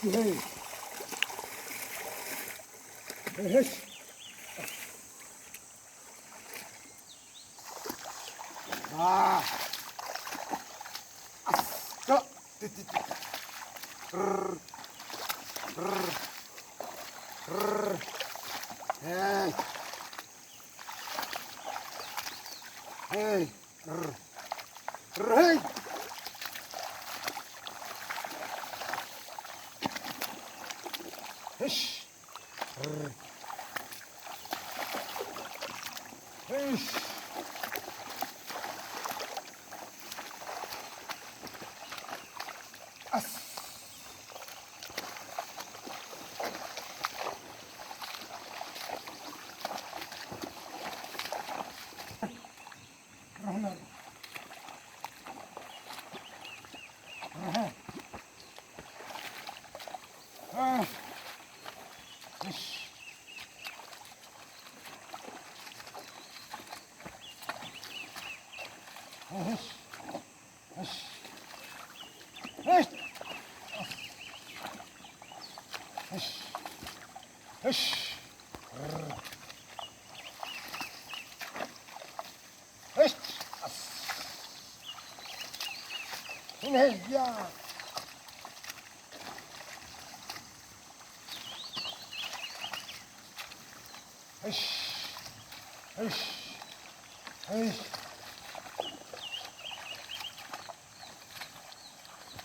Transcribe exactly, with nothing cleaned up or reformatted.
Hey. Hey, hey. Ah. Go. Ti, ti, ti. Rrr. Rrr. Rrr. Hey. Hey. Rrr. Rrr. Hey. Hish. Rrr. Hish. As. Rrr. Rrr. Ah. Hish. Hish. Hish. Hish. Hish. Hish. Hish. As. Hiya. Hish. Hish. Hish.